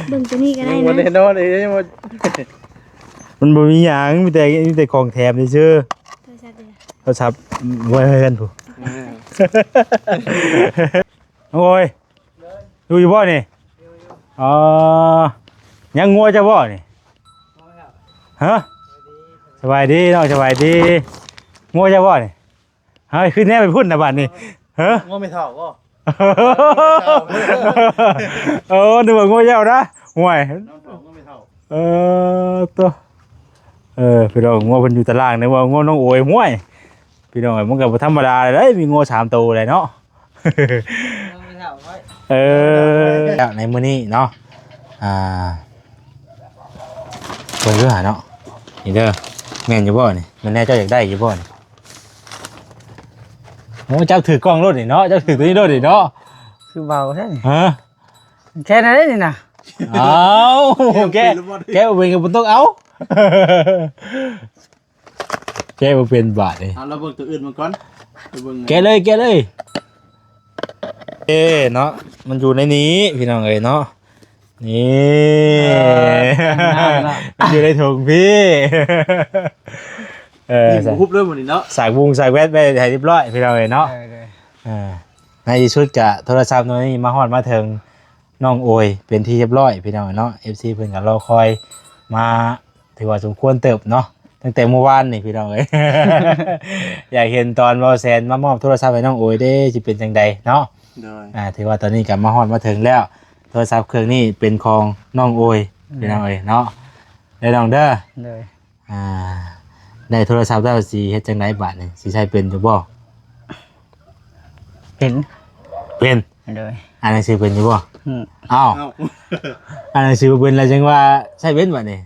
ເບິ່ງຕົວນີ້ກໍໄດ້ ຍັງບໍ່ແນ່ນອນເດ້ ຍັງບໍ່ ມັນບໍ່ມີຫຍັງ ມີແຕ່ ມີແຕ່ຂອງແຖມຊື່ໆ ໂທລະສັບເດ້ ໂທລະສັບໄວ້ເຮືອນພຸ້ນ ເອີ ໂອ້ຍ ຢູ່ຢູ່ບໍ່ນີ້? ອໍ ຍັງງົວເຈົ້າບໍ່ນີ້? ຮະ? ສະບາຍດີນ້ອງ ສະບາຍດີ ງົວເຈົ້າບໍ່ນີ້? ເຮີ້ຍ ຄືແນມໄປພຸ້ນນະບາດນີ້ ເຮີ້ຍ ງົວແມ່ເຖົ້າບໍ່? ໂອ້ ນຶກວ່າງົວເຈົ້ານະ ຫ້ວຍ ເອີ ໂຕ ເອີ ພີ່ນ້ອງ ງົວເພິ່ນຢູ່ຕາລ່າງ ນຶກວ່າງົວນ້ອງໂອຍ ຫ້ວຍ ພີ່ນ້ອງເອີຍ ມັນກໍບໍ່ທຳມະດາເດ້ ມີງົວສາມໂຕເລີຍເນາະ ເອີ ໃນມື້ນີ້ເນາະ ອ່າ ເບິ່ງເດີຫາເນາະ ນີ້ເດີ ແມ່ນຢູ່ບໍ່ນີ້? ແມ່ນແນ່ ເຈົ້າຢາກໄດ້ຢູ່ບໍ່ນີ້? ໂອ້ ເຈົ້າຖືກກ້ອງໂລດນີ້ເນາະ ເຈົ້າຖືກຕົວນີ້ໂລດນີ້ເນາະ ຄືເບົາແທ້ນີ້ ຮະ? ແຄ່ນັ້ນເດ້ນີ້ນະ ເອົ້າ ແກະ ແກະບໍ່ເປັນກໍບໍ່ຕ້ອງເອົາ ແກະບໍ່ເປັນບາດນີ້ ເອົາ ລອງເບິ່ງຕົວອື່ນມັນກ່ອນ ໄປເບິ່ງ ແກະເລີຍ ແກະເລີຍ ເອີ ເນາະ ມັນຢູ່ໃນນີ້ພີ່ນ້ອງເອີຍເນາະ ນີ້ ເອີ ມັນຢູ່ໃນຖົງພີ້ ເອີ ນີ້ບໍ່ຮຸບເລີຍມື້ນີ້ເນາະ ສາກວົງສາກແວັດໄວ້ໃຫ້ຮຽບຮ້ອຍພີ່ນ້ອງເອີຍເນາະ ເອີ ໃນທີ່ສຸດກະໂທລະສັບໂຕນີ້ມາຮອດມາເຖິງນ້ອງໂອຍເປັນທີ່ຮຽບຮ້ອຍພີ່ນ້ອງເນາະ ເອັຟຊີ ເພິ່ນກໍລໍຄອຍມາ ຖືວ່າສົມຄວນເຕີບເນາະ ຕັ້ງແຕ່ມື້ວານນີ້ພີ່ນ້ອງເອີຍ ຢາກເຫັນຕອນເບົາແສນມາມອບໂທລະສັບໃຫ້ນ້ອງໂອຍເດ້ ຊິເປັນຈັ່ງໃດເນາະ ໂດຍ ອ່າ ຖືວ່າຕອນນີ້ກໍມາຮອດມາເຖິງແລ້ວ ໂທລະສັບເຄື່ອງນີ້ເປັນຂອງນ້ອງໂອຍ ໂດຍ ພີ່ນ້ອງເອີຍເນາະ ເດີນ້ອງເດີ ໂດຍ ອ່າ ໄດ້ໂທລະສັບແລ້ວຊິເຮັດຈັ່ງໃດບາດນີ້ ຊິໃຊ້ເປັນຢູ່ບໍ່? ເປັນ ເປັນ ໂດຍ ອ່ານໜັງສືເປັນຢູ່ບໍ່? ອືມ ອ້າວ ອ້າວ ອ່ານໜັງສືບໍ່ເປັນແລ້ວຈັ່ງວ່າໃຊ້ເປັນບາດນີ້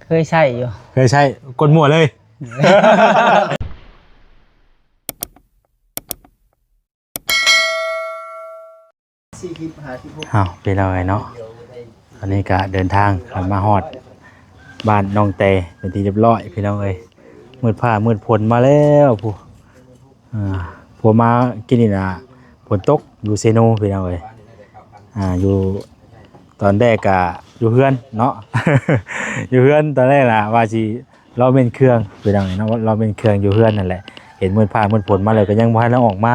ເຄີຍໃຊ້ຢູ່ ເຄີຍໃຊ້ ກົດມົ້ວເລີຍ ສີ່ສິບ ຫ້າສິບຫົກ ອ້າວ ພີ່ນ້ອງເອີຍເນາະ ຕອນນີ້ກະເດີນທາງກັນມາຮອດບ້ານນ້ອງແຕເປັນທີ່ຮຽບຮ້ອຍພີ່ນ້ອງເອີຍ ມືດຟ້າມືດຝົນມາແລ້ວພຸ້ນ ອ່າ ຜົວມາກິນນີ້ນະ ຝົນຕົກຢູ່ເຊໂນພີ່ນ້ອງເອີຍ ອ່າ ຢູ່ ຕອນແລກກະຢູ່ເຮືອນເນາະ ຢູ່ເຮືອນຕອນແລກນະ ວ່າຊິລໍເມັ້ນເຄື່ອງພີ່ນ້ອງເອີຍເນາະ ລໍເມັ້ນເຄື່ອງຢູ່ເຮືອນນັ້ນແຫຼະ ເຫັນມືດຟ້າມືດຝົນມາແລ້ວ ກໍຍັງບໍ່ທັນໄດ້ອອກມາ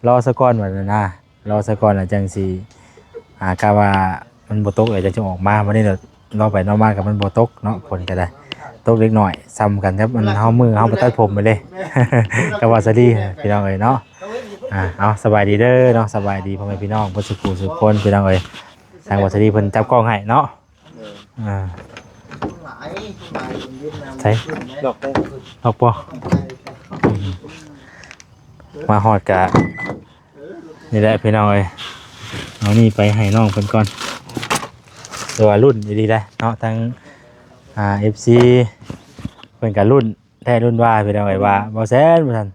ລໍສາກ່ອນວ່າຊັ້ນນະ ລໍສາກ່ອນແລ້ວຈັ່ງຊິ ອ່າ ກະວ່າມັນບໍ່ຕົກແລ້ວຈັ່ງຊິອອກມາ ບັດນີ້ລອໄປລໍມາກໍມັນບໍ່ຕົກເນາະ ຝົນກໍໄດ້ຕົກເລັກນ້ອຍ ສ່ຳກັນກັບອັນເຮົາ ມື້ເຮົາໄປຕັດຜົມໄປເດ້ ກັບວ່າສາລີພີ່ນ້ອງເອີຍເນາະ ອ່າ ເອົາ ສະບາຍດີເດີເນາະ ສະບາຍດີພໍ່ແມ່ພີ່ນ້ອງເບິດສູ່ຜູ້ສູ່ຄົນພີ່ນ້ອງເອີຍ ທາງວ່າສາລີເພິ່ນຈັບກ້ອງໃຫ້ເນາະ ອ່າ ໃສ ລັອກບໍ່ ອືມ ມາຮອດກະ ນີ້ແຫຼະພີ່ນ້ອງເອີຍ ເອົານີ້ໄປໃຫ້ນ້ອງເພິ່ນກ່ອນ ແຕ່ວ່າລຸ້ນອີ່ຫຼີແຫຼະເນາະ ທັງ ອ່າ ເອັຟຊີ ເພິ່ນກະລຸ້ນແທ້ລຸ້ນວ່າພີ່ນ້ອງເອີຍ ວ່າ ເບົາແສນ ວ່າຊັ້ນ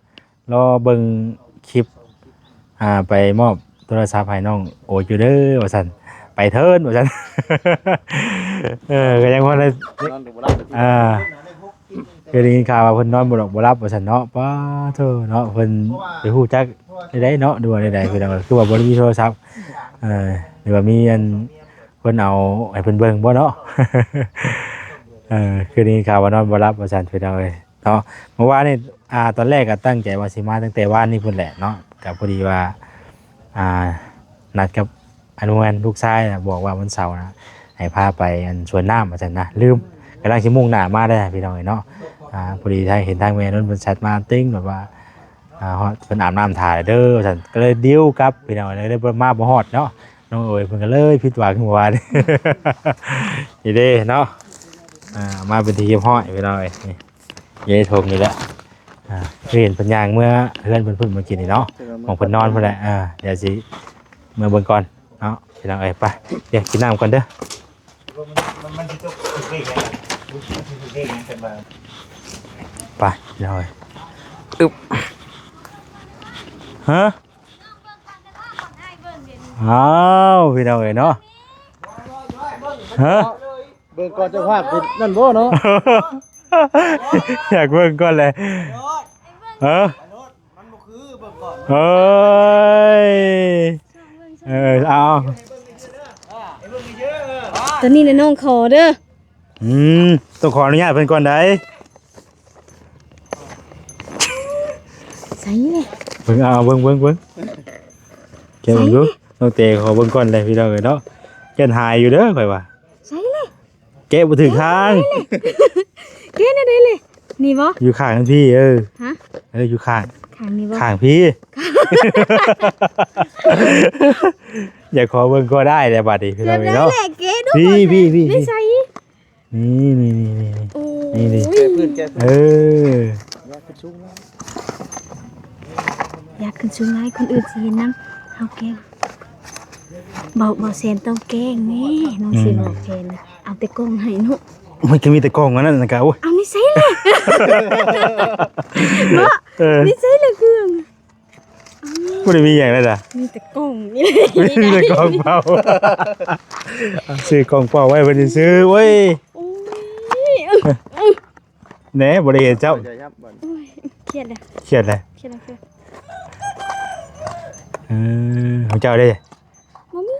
ລໍເບິ່ງຄລິບ ອ່າ ໄປມອບໂທລະສັບໃຫ້ນ້ອງໂອຢູ່ເດີ ວ່າຊັ້ນ ໄປເທີ້ນ ວ່າຊັ້ນ ເອີ ກໍຍັງບໍ່ໄດ້ ນອນກໍບໍ່ຫຼັບ ອ່າ ຄືໄດ້ຍິນຂ່າວວ່າເພິ່ນນອນບໍ່ຫຼອກບໍ່ຫຼັບວ່າຊັ້ນເນາະ ປາໂທເນາະ ເພິ່ນໄປຮູ້ຈັກໄດ້ໃດເນາະ ຫຼືວ່າໃດໆ ຄືວ່າບໍ່ໄດ້ມີໂທລະສັບ ເອີ ຫຼືວ່າມີອັນເພິ່ນເອົາໃຫ້ເພິ່ນເບິ່ງບໍ່ເນາະ ເອີ ຄືໄດ້ຍິນຂ່າວວ່ານອນບໍ່ຫຼັບວ່າຊັ້ນ ພີ່ນ້ອງເອີຍເນາະ ເມື່ອວານນີ້ ອ່າ ຕອນແລກກໍຕັ້ງໃຈວ່າຊິມາຕັ້ງແຕ່ວານນີ້ພຸ້ນແຫຼະເນາະ ກໍພໍດີວ່າ ອ່າ ນັດກັບ ອານຸແມ່ນລູກຊາຍນະ ບອກວ່າວັນເສົານະ ໃຫ້ພາໄປອັນສວນນ້ຳວ່າຊັ້ນນະ ລືມ ກຳລັງຊິມຸ່ງໜ້າມາເດີພີ່ນ້ອງເອີຍເນາະ ອ່າ ພໍດີໄດ້ເຫັນທາງແມ່ນົນເພິ່ນແຊັດມາຕິງແບບວ່າ ອ່າ ຮອດ ເພິ່ນອາບນ້ຳຖ້າແລ້ວເດີວ່າຊັ້ນ ກໍເລີຍດິວກັບພີ່ນ້ອງເອີຍ ເລີຍມາບໍ່ຮອດເນາະ ນ້ອງໂອຍເພິ່ນກໍເລີຍຜິດຫວັງເມື່ອວານນີ້ ນີ້ເດ້ເນາະ ອ່າ ມາເປັນທີ່ຮຽບຮ້ອຍພີ່ນ້ອງເອີຍ ນີ້ ຢູ່ໃນຖົງນີ້ແຫຼະ ອ່າ ເຫັນເພິ່ນຍ່າງເມືອເຮືອນເພິ່ນພຸ້ນເມື່ອກີ້ນີ້ເນາະ ຂອງເພິ່ນນອນພຸ້ນແຫຼະ ອ່າ ດຽວຊິເມືອເບິ່ງກ່ອນເນາະ ພີ່ນ້ອງເອີຍ ໄປ ດຽວກິນນ້ຳກ່ອນເດີ ມັນ ມັນ ມັນຊິຕົກຖືກເລກຫຍັງ ມັນຊິຖືກເລກຫຍັງກັນມາ ໄປ ພີ່ນ້ອງເອີຍ ອຶບ ຮະ ອ້າວ ພີ່ນ້ອງເອີຍເນາະ ຮະ ເບິ່ງກ່ອນເຈົ້າພາບເປັນນັ້ນບໍ່ເນາະ ຢາກເບິ່ງກ່ອນແຫຼະ ເອີ ມັນບໍ່ຄື ເບິ່ງກ່ອນ ເອີຍ ເອີ ເອົາ ເອີ ເບິ່ງ ຕອນນີ້ນະນ້ອງຂໍເດີ. ອືມ ຕ້ອງຂໍອະນຸຍາດເພິ່ນກ່ອນໃດ. ໃສ່ແຫຼະ ເບິ່ງ ເອົາ ເບິ່ງ ເບິ່ງ ເບິ່ງ ແກະເບິ່ງດູ. ໃສ່ແຫຼະ ນ້ອງແຕຂໍເບິ່ງກ່ອນເລີຍພີ່ນ້ອງເອີຍເນາະ. ຢ້ານຫາຍຢູ່ເດີຂ້ອຍວ່າ. ໃສ່ແຫຼະ ແກະບໍ່ຖືກທາງ. ແກະແນວໃດເລີຍ ນີ້ບໍ່? ຢູ່ຂ້າງພີ້ ເອີ. ຮະ? ເອີ ຢູ່ຂ້າງ ຂ້າງນີ້ບໍ່? ຂ້າງພີ້. ຢາກຂໍເບິ່ງກໍໄດ້ແຫຼະບາດນີ້ພີ່ນ້ອງເອີຍເນາະ. ແກະແລ້ວແຫຼະ ແກະດູ ພີ້ ພີ້ ພີ້ ພີ້ ນີ້ໃສ່ ນີ້ ນີ້ ນີ້ ນີ້ ໂອ້ຍ ນີ້ ນີ້ ແກະພື້ນ ແກະພື້ນ ເອີ ຢາກຂຶ້ນສູງນະ ຢາກຂຶ້ນສູງຫຼາຍ ຄົນອື່ນຊິເຫັນນຳ. ເຮົາແກ້ງ ເບົາ ເບົາແຊນຕ້ອງແກ້ງແນ່ ນ້ອງ ອືມ ຊິບອກແທນ. ເອົາແຕ່ກ້ອງໃຫ້ເນາະ ມັນກໍມີແຕ່ກ້ອງອັນນັ້ນນະກະ. ໂອ້ຍ ເອົານີ້ໃສ່ແຫຼະ ເນາະ ເອີ ນີ້ໃສ່ແຫຼະເຄື່ອງ. ບໍ່ໄດ້ມີຫຍັງເລີຍນະ ມີແຕ່ກ້ອງນີ້ ມີແຕ່ກ້ອງເປົ່າ ຊື້ກ້ອງເປົ່າໄວ້ເພິ່ນຊື່ໆ. ໂອ້ຍ ໂອ້ຍ ແໜ ບໍ່ໄດ້ເຫັນເຈົ້າ. ໂອ້ຍ ຄຽດແລ້ວ ຄຽດແລ້ວ ຄຽດແລ້ວ ຄຽດ. ເອີ ຂອງເຈົ້າເດ້ ບໍ່ມີ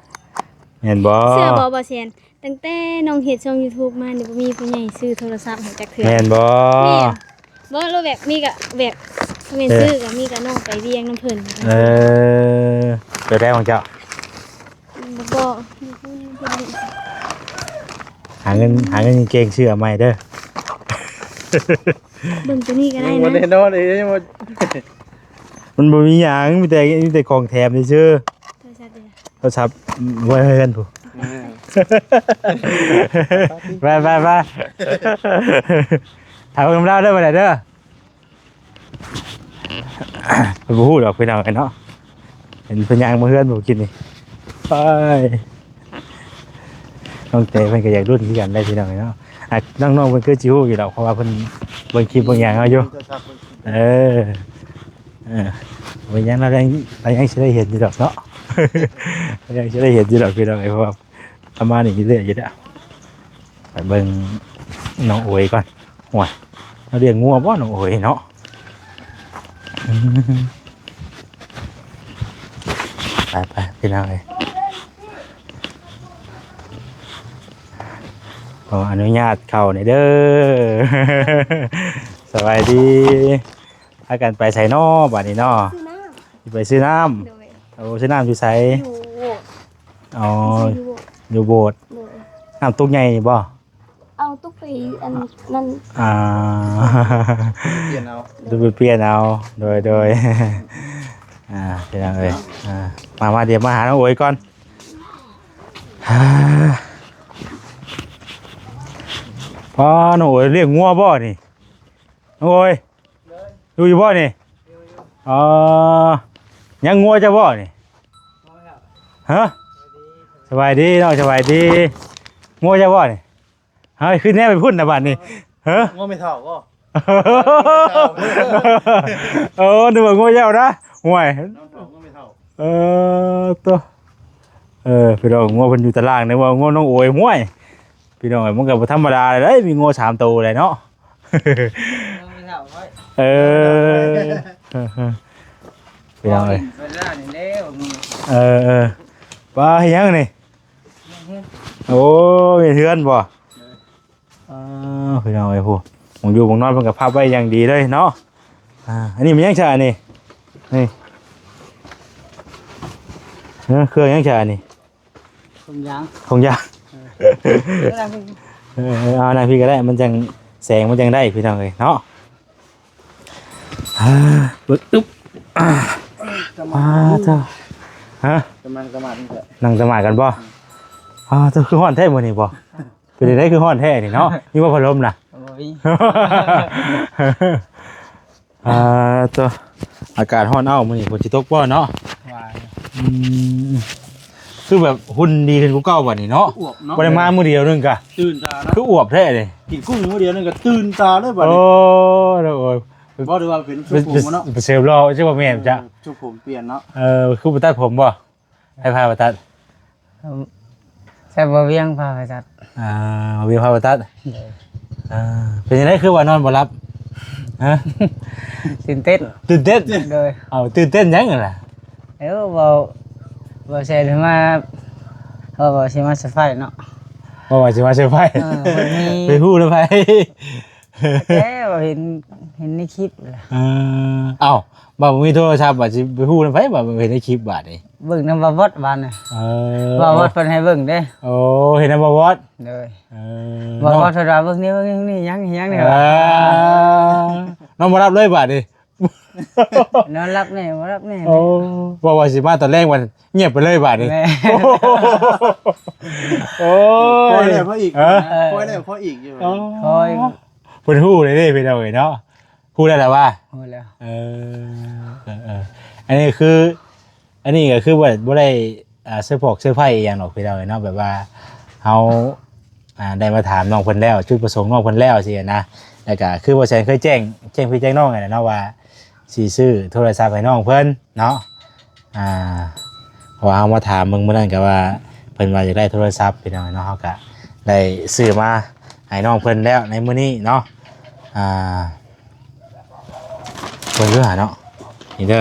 ແມ່ນບໍ່? ເຊື່ອບໍ່ ບໍ່ແຊນ? ຕັ້ງແຕ່ນ້ອງເຮັດຊ່ອງຢູທູບມານີ້ ບໍ່ມີຜູ້ໃຫຍ່ຊື້ໂທລະສັບໃຫ້ຈັກເທື່ອ. ແມ່ນບໍ່? ແມ່ນ. ບໍ່ ແບບມີກະແບບ ແມ່ນ ເອີ ຊື້ກະມີກະນ້ອງໄປວຽງນຳເພິ່ນ. ເອີ ແບບໃດຂອງເຈົ້າ? ບໍ່ ບໍ່ ຫາເງິນ ຫາເງິນເກັ່ງຊື້ເອົາໃໝ່ເດີ. ເບິ່ງໂຕນີ້ກະໄດ້ນະ ຍັງບໍ່ແນ່ນອນອີກ ຍັງບໍ່ ມັນບໍ່ມີຫຍັງ ມີແຕ່ ມີແຕ່ຂອງແຖມຊື່ໆ. ໂທລະສັບເດ ໂທລະສັບໄວ້ເຮືອນພຸ້ນ. ເອີ ໄປ ໄປ ໄປ ຖາມນຳລາວເດີ ໄປໄດ້ເດີ. ເພິ່ນບໍ່ຮູ້ດອກພີ່ນ້ອງເອີຍເນາະ ເຫັນເພິ່ນຍ່າງມາເຮືອນຜູ້ກິນນີ້. ໄປ ນ້ອງແຕເພິ່ນກໍຢາກລຸ້ນຄືກັນໄດ໋ພີ່ນ້ອງເອີຍເນາະ. ອ່າ ນ້ອງໆເພິ່ນຄືຊິຮູ້ຢູ່ດອກ ເພາະວ່າເພິ່ນເບິ່ງຄລິບເບິ່ງຫຍັງເຮົາຢູ່. ເອີ ເອີ ເປັນຫຍັງ ລາວຍັງ ລາວຍັງຊິໄດ້ເຫັນຢູ່ດອກເນາະ ລາວຍັງຊິໄດ້ເຫັນຢູ່ດອກພີ່ນ້ອງເອີຍ ເພາະວ່າປະມານນີ້ເລື້ອຍຢູ່ເດ້. ໄປເບິ່ງນ້ອງໂອຍກ່ອນ. ໂອ້ຍ ລາວລ້ຽງງົວບໍ່ນ້ອງໂອຍເນາະ? ອືມ ໄປໆ ພີ່ນ້ອງເອີຍ ຂໍອະນຸຍາດເຂົ້າແດ່ເດີ. ສະບາຍດີ. ພາກັນໄປໃສນໍບາດນີ້ນໍ? ຊື້ນ້ຳ ຊິໄປຊື້ນ້ຳ. ໂດຍ. ໂອ້ ຊື້ນ້ຳຢູ່ໃສ? ຢູ່ໂບດ. ອໍ ຢູ່ໂບດ. ຢູ່ໂບດ. ໂດຍ. ນ້ຳຕົກໃຫຍ່ນີ້ບໍ່? ເອົາຕົກໄປອັນນັ້ນ. ອ່າ ປ່ຽນເອົາ ໄປປ່ຽນເອົາ. ໂດຍ ໂດຍ. ອ່າ ພີ່ນ້ອງເອີຍ ອ່າ ມາ ມາ ດຽວມາຫານ້ອງໂອຍກ່ອນ. ພໍ່ ນ້ອງໂອຍລ້ຽງງົວບໍ່ນີ້? ນ້ອງໂອຍ ຢູ່ຢູ່ບໍ່ນີ້? ອໍ ຍັງງົວເຈົ້າບໍ່ນີ້? ຮະ? ສະບາຍດີນ້ອງ ສະບາຍດີ. ງົວເຈົ້າບໍ່ນີ້? ເຮີ້ຍ ຄືແນມໄປພຸ້ນນະບາດນີ້. ເຮີ້ຍ ງົວແມ່ເຖົ້າບໍ່? ໂອ້ ນຶກວ່າງົວເຈົ້ານະ. ໂອ້ຍ ເອີ ໂຕ ເອີ ພີ່ນ້ອງ ງົວເພິ່ນຢູ່ຕາລ່າງ ນຶກວ່າງົວນ້ອງໂອຍ. ໂອ້ຍ ພີ່ນ້ອງເອີຍ ມັນກໍບໍ່ທຳມະດາເລີຍ ມີງົວສາມໂຕເລີຍເນາະ. ເອີ ພີ່ນ້ອງເອີຍ ເອີ ເອີ ປາເຮັດຫຍັງນີ້? ໂອ້ ເຮັດເຮືອນບໍ່? ເອີ ພີ່ນ້ອງເອີຍ ໂຫ ໝ່ອງຢູ່ໝ່ອງນອນເພິ່ນກໍພັບໄວ້ຢ່າງດີເລີຍເນາະ. ອ່າ ອັນນີ້ແມ່ນຫຍັງຊະອັນນີ້? ນີ້ ເອີ ເຄື່ອງຫຍັງຊະອັນນີ້? ຖົງຢາງ ຖົງຢາງ. ເອີ ເອີ ເອົານັ່ງພີ້ກໍໄດ້ ມັນຈັ່ງ ແສງມັນຈັ່ງໄດ້ ພີ່ນ້ອງເອີຍເນາະ. ອ່າ ອຶບ ອ່າ ຕະໝາດ ອ່າ ເຈົ້າ ຮະ? ຕະໝາດ ຕະໝາດນີ້ແຫຼະ ນັ່ງຕະໝາດກັນບໍ່? ອ່າ ເຈົ້າ ຄືຮ້ອນແທ້ມື້ນີ້ບໍ່? ເປັນຈັ່ງໃດຄືຮ້ອນແທ້ນີ້ເນາະ? ມີບໍ່ພັດລົມນະ? ບໍ່ມີ. ອ່າ ໂຕ ອາກາດຮ້ອນເອົ້າ ມື້ນີ້ຝົນຊິຕົກບໍ່ເນາະ? ວ່າ ອືມ ຄືແບບຫຸ່ນດີຂຶ້ນກວ່າເກົ່າບັດນີ້ເນາະ? ອວບເນາະ ບໍ່ໄດ້ມາມື້ດຽວໜຶ່ງກະ ຕື່ນຕາເນາະ ຄືອວບແທ້ເດ້. ກິນກຸ້ງມື້ດຽວໜຶ່ງກະຕື່ນຕາເລີຍບັດນີ້. ໂອ້ ໂດຍ ບໍ່ໄດ້ວ່າເປັນຊົງຜົມເນາະ ໄປເສີມຫຼໍ່ ຈັ່ງວ່າແມ່ນ ເອີ ຈະ ຊົງຜົມປ່ຽນເນາະ. ເອີ ຄືບໍ່ຕັດຜົມບໍ່? ໃຜພາໄປຕັດ? ເອີ ແຊບບໍ່ວຽງພາໄປຕັດ. ອ່າ ບໍ່ວຽງພາໄປຕັດ. ໂດຍ. ອ່າ ເປັນຈັ່ງໃດຄືວ່ານອນບໍ່ຫຼັບ? ຮະ? ຕື່ນເຕັ້ນ ຕື່ນເຕັ້ນ. ໂດຍ. ເອົາ ຕື່ນເຕັ້ນຫຍັງລະ? ເອີ ເວົ້າ ເວົ້າແຊນມາ ເ ວ່າ ວ່າຊິມາເຊີໄພຣສ໌ເນາະ ວ່າ ວ່າຊິມາເຊີໄພຣສ໌ ເອີ ເພິ່ນມີ ໄປຮູ້ນຳໃຜ? ແຕ່ວ່າເຫັນ ເຫັນໃນຄລິບແຫຼະ ເອີ ເອົ້າ ວ່າບໍ່ມີໂທລະສັບ ວ່າຊິໄປຮູ້ນຳໃຜ? ວ່າເຫັນໃນຄລິບບາດນີ້ ເບິ່ງນຳບ່າວວອດບາດນີ້ ເອີ ບ່າວວອດເພິ່ນໃຫ້ເບິ່ງເດ້ ໂອ້ ເຫັນນຳບ່າວວອດ ໂດຍ ເອີ ບ່າວວອດເພິ່ນວ່າເບິ່ງນີ້ ເບິ່ງນີ້ ຫຍັງ ຫຍັງນີ້ ເອີ ວ່າ ນອນບໍ່ຫຼັບເລີຍບາດນີ້ ນອນຫຼັບແດ່ ບໍ່ຫຼັບແດ່ ໂອ້ ເວົ້າວ່າຊິມາຕອນແລງ ວ່າງຽບໄປເລີຍບາດນີ້ ແມ່ນ ໂອ້ຍ ຄ່ອຍແລ້ວຄ່ອຍອີກ ເອີ ຄ່ອຍແລ້ວຄ່ອຍອີກຢູ່ ໂອ້ ຄ່ອຍ ເພິ່ນຮູ້ເລີຍເດ້ ພີ່ນ້ອງເອີຍເນາະ ຮູ້ແລ້ວລະວ່າ ຮູ້ແລ້ວ ເອີ ເອີ ເອີ ອັນນີ້ຄື ອັນນີ້ກໍຄືບໍ່ ບໍ່ໄດ້ ອ່າ ເຊີພອກເຊີໄພອີ່ຫຍັງດອກ ພີ່ນ້ອງເອີຍເນາະ ແບບວ່າເຮົາ ອ່າ ໄດ້ມາຖາມນ້ອງເພິ່ນແລ້ວ ຈຸດປະສົງນ້ອງເພິ່ນແລ້ວຊີ້ນະ ແລ້ວກໍຄືບໍ່ແຊນເຄີຍແຈ້ງ ແຈ້ງພີ່ແຈ້ງນ້ອງຫັ້ນແຫຼະເນາະ ວ່າຊິຊື້ໂທລະສັບໃຫ້ນ້ອງເພິ່ນເນາະ ອ່າ ເພາະວ່າເຮົາມາຖາມເບິ່ງມື້ນັ້ນກໍວ່າ ເພິ່ນວ່າຢາກໄດ້ໂທລະສັບ ພີ່ນ້ອງເນາະ ເຮົາກໍໄດ້ຊື້ມາໃຫ້ນ້ອງເພິ່ນແລ້ວໃນມື້ນີ້ເນາະ ອ່າ ເບິ່ງເດີຫາເນາະ ນີ້ເດີ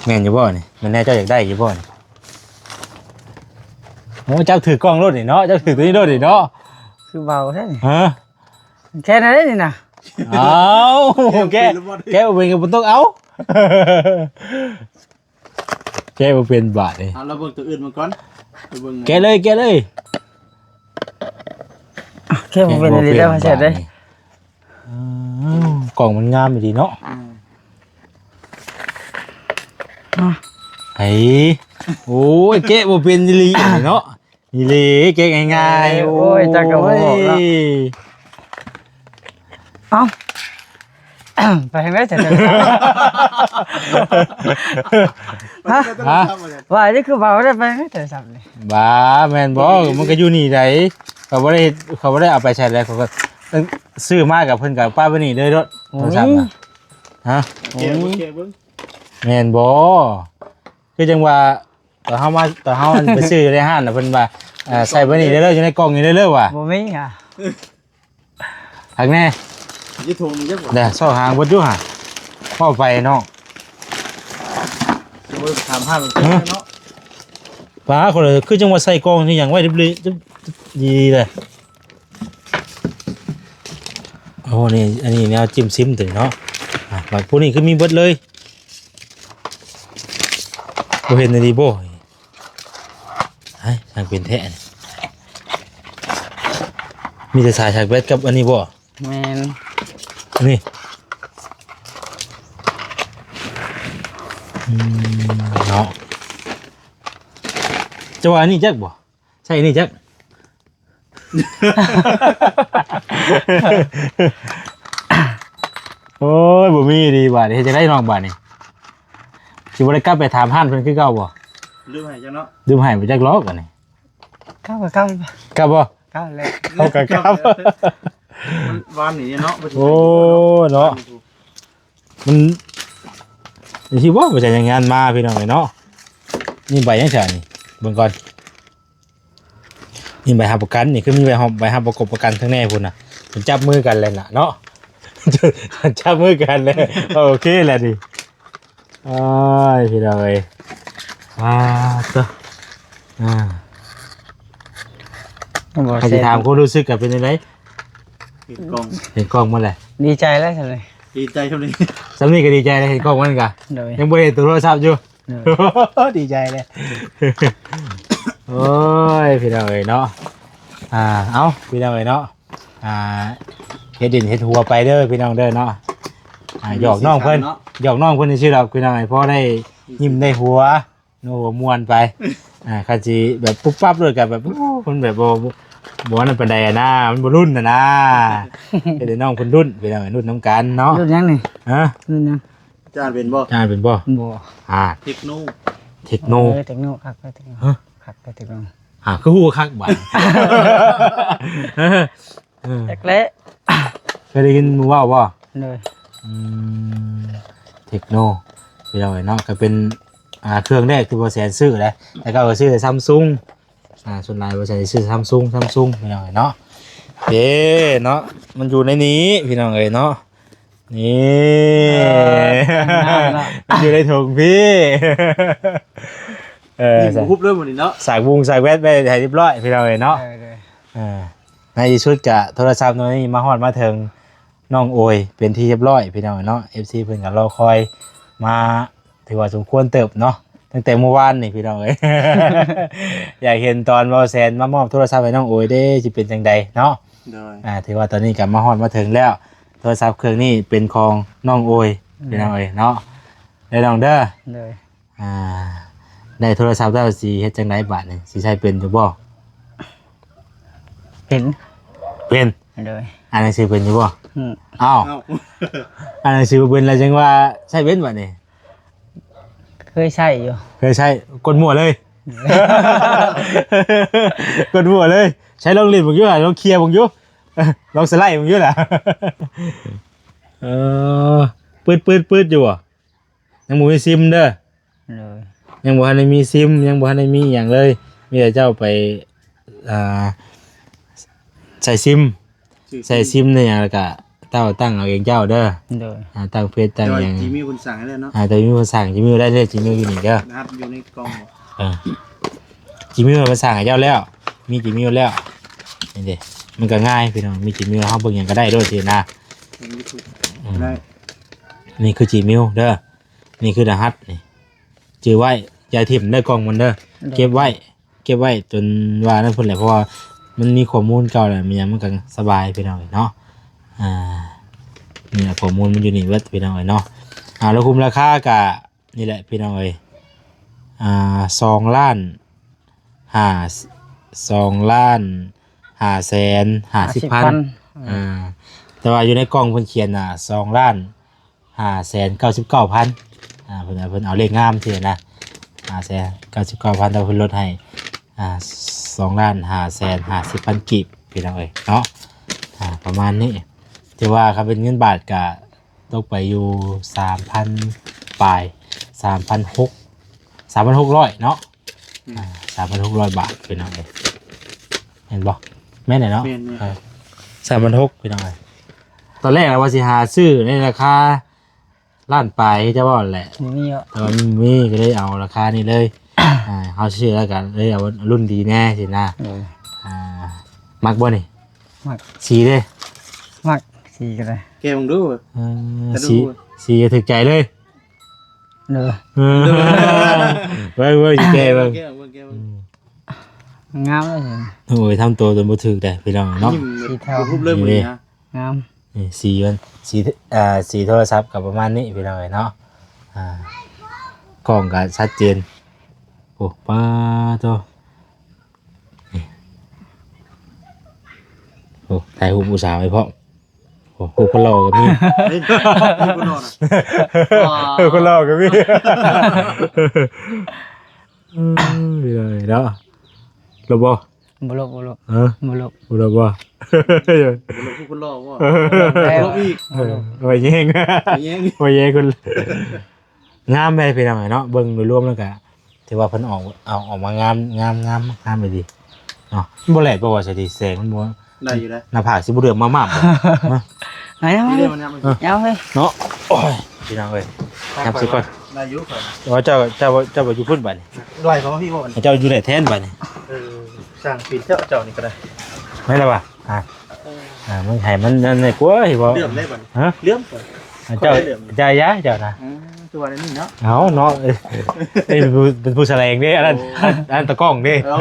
ແມ່ນຢູ່ບໍ່ນີ້? ແມ່ນແນວເຈົ້າຢາກໄດ້ຢູ່ບໍ່ນີ້? ໂອ້ ຈັບຖືກກ້ອງໂລດນີ້ເນາະ ຈັບຖືກໂຕນີ້ໂລດນີ້ເນາະ ຄືເບົາແທ້ນີ້ ຮະ ແຄ່ນັ້ນເດ້ນີ້ນະ ເອົ້າ ແກະ ແກະບໍ່ເປັນກໍບໍ່ຕ້ອງເອົາ ແກະບໍ່ເປັນບາດນີ້ ເອົາ ລອງເບິ່ງໂຕອື່ນມາກ່ອນ ໄປເບິ່ງ ແກະເລີຍ ແກະເລີຍ ອ່ະ ແກະບໍ່ເປັນອີ່ຫຼີເດີ ແກະບໍ່ເປັນບາດນີ້ ເອີ ກ້ອງມັນງາມອີ່ຫຼີເນາະ ອືມ ອ່ະ ເຮີ້ຍ ໂອ້ຍ ແກະບໍ່ເປັນອີ່ຫຼີເນາະ ນີ້ເລີ ແກະງ່າຍໆ ເອີ ໂອ້ຍ ໂອ້ຍ ຈັກກໍບໍ່ອອກເນາະ ເອົ້າ ໄປທາງໃດຈະໂທລະສັບ ຮະ ຮະ ວ່ານີ້ຄືເວົ້າໄດ້ໄປທາງໃດໂທລະສັບນີ້ ບ້າ ແມ່ນບໍ່ ມັນກໍຢູ່ນີ້ໃດ ເຂົາບໍ່ໄດ້ ເຂົາບໍ່ໄດ້ເອົາໄປໃສໃດ ເຂົາກໍຊື້ມາກັບເພິ່ນກໍປະໄວ້ນີ້ເລີຍໂລດ ໂທລະສັບນະ ຮະ ແກະເບິ່ງ ແກະເບິ່ງ ແມ່ນບໍ່ ຄືຈັ່ງວ່າ ຕອນເຮົາມາ ຕອນເຮົາໄປຊື້ຢູ່ໃນຮ້ານນະ ເພິ່ນວ່າ ເອີ ໃສ່ໄວ້ນີ້ເດີ ຢູ່ໃນກ່ອງນີ້ເດີວ່າ ບໍ່ມີຫາ ທາງແນ່ ຢູ່ຖົງນີ້ເດີ ແດ່ ຊອກຫາເບິດຢູ່ຫາ ເວົ້າໄປເນາະ ຊິບໍ່ໄດ້ຖາມຫາເນາະ ປ້າ ຄົນລະ ຄືຈັ່ງວ່າໃສ່ກ່ອງນີ້ຫຍັງໄວ້ດີໆ ດີເລີຍ ໂອ້ ນີ້ ອັນນີ້ແນວຈິ້ມຊິມຕົວນີ້ເນາະ ອ່ະ ບັດພວກນີ້ຄືມີເບິດເລີຍ ບໍ່ເຫັນອີ່ຫຼີບໍ່? ໄອ້ ຊ່າງເປັນແທ້ ມີແຕ່ສາຍຊາກແບັດກັບອັນນີ້ບໍ່? ແມ່ນ ນີ້ ອືມ ເນາະ ເຈົ້າວ່າອັນນີ້ຈັກບໍ່? ໃສ່ອັນນີ້ຈັກ ໂອ້ຍ ບໍ່ມີດີບາດນີ້ ເຮັດຈັ່ງໃດນ້ອງບາດນີ້ ຊິບໍ່ໄດ້ກັບໄປຖາມຮ້ານເພິ່ນຄືເກົ່າບໍ່? ລືມໃຫ້ຈັກເນາະ ລືມໃຫ້ບໍ່ຈັກຫຼອກອັນນີ້ ກັບກໍກັບ ກັບບໍ່? ກັບແຫຼະ ເຮົາກໍກັບ ມັນວານນີ້ເນາະ ໂອ້ ເນາະ ມັນ ຊິບໍ່ໄປໃສຫຍັງງານມາ ພີ່ນ້ອງເອີຍເນາະ ນີ້ໃບຫຍັງຊະນີ້ ເບິ່ງກ່ອນ ນີ້ໃບຮັບປະກັນ ນີ້ຄືມີໃບຮັບ ໃບຮັບປະກົບປະກັນຂ້າງໃນພຸ້ນນະ ເພິ່ນຈັບມືກັນແລ້ວນະເນາະ ຈັບມືກັນແລ້ວ ໂອເຄແລ້ວນີ້ ໂອ້ຍ ພີ່ນ້ອງເອີຍ ອ່າ ໂຕ ອ່າ ບໍ່ ໃຫ້ຊິຖາມຄວາມຮູ້ສຶກກໍເປັນຈັ່ງໃດ? ເຫັນກ້ອງ ເຫັນກ້ອງໝົດແລ້ວ ດີໃຈແລ້ວຊ່ຳນີ້ ດີໃຈຊ່ຳນີ້ ຊ່ຳນີ້ກໍດີໃຈແລ້ວ ເຫັນກ້ອງມັນກະ ໂດຍ ຍັງບໍ່ເຫັນໂຕໂທລະສັບຢູ່ ໂດຍ ດີໃຈແລ້ວ ໂອ້ຍ ພີ່ນ້ອງເອີຍເນາະ ອ່າ ເອົ້າ ພີ່ນ້ອງເອີຍເນາະ ອ່າ ເຮັດດິນເຮັດຫົວໄປເດີພີ່ນ້ອງເດີເນາະ ອ່າ ຫຍອກນ້ອງເພິ່ນ ເນາະ ຫຍອກນ້ອງເພິ່ນຊື່ໆດອກພີ່ນ້ອງ ໃຫ້ພໍໄດ້ຍິ້ມໄດ້ຫົວ ໂນ ມ່ວນໄປ ອ່າ ຄັນຊິແບບປຸບປັບໂລດກໍແບບ ໂອ້ ມັນແບບບໍ່ ບໍ່ ບໍ່ນັ້ນປານໃດຫັ້ນນາ ມັນບໍ່ລຸ້ນຫັ້ນນາ ເຮັດໃຫ້ນ້ອງເພິ່ນລຸ້ນ ພີ່ນ້ອງລຸ້ນນຳກັນເນາະ ລຸ້ນຫຍັງນີ້? ຮະ? ລຸ້ນຫຍັງ? ຈານເປັນບໍ່? ຈານເປັນບໍ່? ບໍ່ ອ່າ ເທັກໂນ ເທັກໂນ ເອີ ເທັກໂນ ຄັກເລີຍເທັກໂນ ຮະ? ຄັກເລີຍເທັກໂນ ອ່າ ຄືຮູ້ຄັກບາດ ເອີ ຈັກແຫຼະ ເຄີຍໄດ້ຍິນໝູ່ເວົ້າບໍ່? ໂດຍ ອືມ ເທັກໂນ ພີ່ນ້ອງເອີຍເນາະ ກໍເປັນ ອ່າ ເຄື່ອງແລກທີ່ບໍ່ແສນຊື້ແຫຼະ ແຕ່ເກົ່າກໍຊື້ແຕ່ຊຳຊຸງ ອ່າ ສ່ວນຫຼາຍບໍ່ແສນຊິຊື້ຊຳຊຸງ ຊຳຊຸງ ພີ່ນ້ອງເອີຍເນາະ ເດ້ເນາະ ມັນຢູ່ໃນນີ້ ພີ່ນ້ອງເອີຍເນາະ ນີ້ ເອີ ມັນຢູ່ໃນຖົງພີ້ ເອີ ຍິງຮູບເລີຍມື້ນີ້ເນາະ ສາກວົງສາກແວັດໄວ້ໃຫ້ຮຽບຮ້ອຍພີ່ນ້ອງເອີຍເນາະ. ເອີ ໃນທີ່ສຸດກະໂທລະສັບໂຕນີ້ມາຮອດມາເຖິງນ້ອງໂອຍເປັນທີ່ຮຽບຮ້ອຍພີ່ນ້ອງເນາະ. ເອັຟຊີເພິ່ນກະລໍຄອຍມາ ຖືວ່າສົມຄວນເຕີບເນາະ ຕັ້ງແຕ່ມື້ວານນີ້ພີ່ນ້ອງເອີຍ. ຢາກເຫັນຕອນເບົາແສນມາມອບໂທລະສັບໃຫ້ນ້ອງໂອຍເດ້ ຊິເປັນຈັ່ງໃດເນາະ. ໂດຍ ອ່າ ຖືວ່າຕອນນີ້ກໍມາຮອດມາເຖິງແລ້ວ ໂທລະສັບເຄື່ອງນີ້ເປັນຂອງນ້ອງໂອຍ ໂດຍ ພີ່ນ້ອງເອີຍເນາະ. ເດີນ້ອງເດີ ໂດຍ ອ່າ ໄດ້ໂທລະສັບແລ້ວຊິເຮັດຈັ່ງໃດບາດນີ້ ຊິໃຊ້ເປັນຢູ່ບໍ່? ເປັນ ເປັນ ໂດຍ ອ່ານໜັງສືເປັນຢູ່ບໍ່? ອືມ ອ້າວ ອ້າວ ອ່ານໜັງສືບໍ່ເປັນແລ້ວຈັ່ງວ່າໃຊ້ເປັນບາດນີ້. ເຄີຍໃຊ້ຢູ່ ເຄີຍໃຊ້ ກົດມົ້ວເລີຍ ກົດມົ້ວເລີຍ. ໃຊ້ລອງຫຼິ້ນເບິ່ງຢູ່ ລອງເຄຍເບິ່ງຢູ່ ລອງສະໄລເບິ່ງຢູ່ລະ. ເອີ ປຶດໆໆຢູ່ບໍ່? ຍັງບໍ່ມີຊິມເດີ ໂດຍ ຍັງບໍ່ທັນໄດ້ມີຊິມ ຍັງບໍ່ທັນໄດ້ມີຫຍັງເລີຍ ມີແຕ່ເຈົ້າໄປ ອ່າ ໃສ່ຊິມ ໃສ່ຊິມໃນຫຍັງ ແລ້ວກະເຈົ້າຕັ້ງເອົາເອງເຈົ້າເດີ ໂດຍ ອ່າ ຕັ້ງເຟສຕັ້ງຫຍັງ ຈີເມວເພິ່ນສັ່ງໃຫ້ແລ້ວເນາະ ອ່າ ຈີເມວເພິ່ນສັ່ງ ຈີເມວໄດ້ເລີຍ ຈີເມວຢູ່ນີ້ເດີ ລະຫັດຢູ່ໃນກ່ອງບໍ່? ເອີ ຈີເມວເພິ່ນສັ່ງໃຫ້ເຈົ້າແລ້ວ ມີຈີເມວແລ້ວ ນີ້ເດ້ ມັນກໍງ່າຍພີ່ນ້ອງ ມີຈີເມວເຮົາເບິ່ງຫຍັງກໍໄດ້ໂລດຊີ້ນະ ອືມ ນີ້ຄືຈີເມວເດີ ນີ້ຄືລະຫັດນີ້ ຈື່ໄວ້ ຢ່າຖິ້ມເດີ ກ່ອງມັນເດີ ໂດຍ ເກັບໄວ້ ເກັບໄວ້ຈົນວ່ານັ້ນພຸ້ນແຫຼະ ເພາະວ່າມັນມີຂໍ້ມູນເກົ່າແລ້ວ ມັນຫຍັງມັນກໍສະບາຍພີ່ນ້ອງເນາະ. ອ່າ ນີ້ແຫຼະ ຂໍ້ມູນມັນຢູ່ນີ້ເບິດພີ່ນ້ອງເອີຍເນາະ. ອ່າ ລະຄຸມລາຄາກະນີ້ແຫຼະພີ່ນ້ອງເອີຍ ອ່າ ສອງລ້ານຫ້າ ສອງລ້ານຫ້າແສນຫ້າສິບພັນ ຫ້າສິບພັນ ອ່າ ແຕ່ວ່າຢູ່ໃນກ່ອງເພິ່ນຂຽນນະ ສອງລ້ານ ຫ້າແສນເກົ້າສິບເກົ້າພັນ ອ່າ ເພິ່ນ ເພິ່ນເອົາເລກງາມຊີ້ນະ ຫ້າແສນເກົ້າສິບເກົ້າພັນ ແຕ່ວ່າເພິ່ນລົດໃຫ້ ອ່າ ສອງລ້ານຫ້າແສນຫ້າສິບພັນກີບ ພີ່ນ້ອງເອີຍເນາະ. ອ່າ ປະມານນີ້ ຖືວ່າຄັນເປັນເງິນບາດກະຕົກໄປຢູ່ສາມພັນປາຍ ສາມພັນຫົກ ສາມພັນຫົກຮ້ອຍເນາະ. ອືມ ອ່າ ສາມພັນຫົກຮ້ອຍບາດ ພີ່ນ້ອງເອີຍ ແມ່ນບໍ່? ແມ່ນແຫຼະເນາະ ແມ່ນໆ ເອີ ສາມພັນຫົກ ພີ່ນ້ອງເອີຍ. ຕອນແລກລະວ່າຊິຫາຊື້ໃນລາຄາລ້ານປາຍ ຄືເຈົ້າເວົ້າແຫຼະ ບໍ່ມີເນາະ ແຕ່ວ່າມັນມີ ກໍເລີຍເອົາລາຄານີ້ເລີຍ ອ່າ ເຮົາຊື້ແລ້ວກໍເລີຍເອົາລຸ້ນດີແດ່ຊີ້ນະ ເອີ ອ່າ ມັກບໍ່ນີ້? ມັກ ສີເດ້? ມັກ ສີກໍໄດ້ ແກະເບິ່ງດູ ເອີ ສີ ສີກໍຖືກໃຈເລີຍ. ເດີ ເອີ ເບິ່ງ ເບິ່ງ ຊິແກ້ເບິ່ງ ແກ້ເບິ່ງ ແກ້ເບິ່ງ ອືມ ງາມເລີຍ ໂອ້ຍ ທຳໂຕຈົນບໍ່ຖືກໄດ໋ພີ່ນ້ອງເນາະ ສີເທົາ ຮູບເລີຍມື້ນີ້ນະ ງາມ ນີ້ສີມັນ ສີ ອ່າ ສີໂທລະສັບກໍປະມານນີ້ພີ່ນ້ອງເອີຍເນາະ ອ່າ ກ້ອງກໍຊັດເຈນ ໂອ້ ປາໂຕ ນີ້ ໂອ້ ຖ່າຍຮູບຜູ້ສາວໄວ້ພ້ອມ ໂອ້ ຮູບຄົນຫຼໍ່ກໍມີ ເຮີ້ຍ ມີຄົນຫຼໍ່ນະ ເອີ ຄົນຫຼໍ່ກໍມີ ເອີ ເນາະ ລົບບໍ່? ບໍ່ລົບ ບໍ່ລົບ ຮະ? ບໍ່ລົບ ບໍ່ລົບບໍ່? ບໍ່ລົບຄືຄົນຫຼໍ່ບໍ່? ເອີ ບໍ່ລົບອີກ ເອີ ໄວ້ແຍງ ໄວ້ແຍງ ໄວ້ແຍງຄົນ ງາມແທ້ພີ່ນ້ອງເນາະ ເບິ່ງໂດຍລວມແລ້ວກະ ຖືວ່າເພິ່ນອອກ ເອົາອອກມາງາມ ງາມ ງາມ ງາມອີ່ຫຼີເນາະ. ມັນບໍ່ແລດບໍ່ວ່າຊະດີ ແສງມັນບໍ່ ໄດ້ຢູ່ເດ້ ໜ້າຜາກຊິບໍ່ເດືອມມາມາບບໍ່? ຮະ? ເອົາ ເອົາເລີຍ ເອົາເລີຍ ເນາະ. ໂອ້ຍ ພີ່ນ້ອງເອີຍ ຍັບຊະກ່ອນ ໄດ້ຢູ່ຂ້ອຍ ວ່າເຈົ້າ ເຈົ້າ ເຈົ້າບໍ່ຢູ່ພຸ້ນບາດນີ້ ໄລ່ເຂົ້າມາພີ້ບໍ່ບາດນີ້ ເຈົ້າຢູ່ໄດ້ແທນບາດນີ້ ເອີ ຊ່າງປີນເຈົ້າ ເຈົ້ານີ້ກໍໄດ້ ໄດ້ລະຫວາ? ອ່າ ອ່າ ມັນໃຫ້ມັນນັ້ນແດ່ກວ່າ ເຫັນບໍ່? ເຫຼື້ອມໄດ້ບັດນີ້ ຮະ? ເຫຼື້ອມກ່ອນ ອ່າ ເຈົ້າ ເຈົ້າຢ່າ ເຈົ້ານະ ອືມ ຄືວ່າແນວນີ້ເນາະ ເອົາເນາະ ເອີ ເປັນຜູ້ ເປັນຜູ້ສະແຫຼງເດ້ ອັນນັ້ນ ໂອ້ ອັນ ອັນຕາກ້ອງເດ້ ໂອ້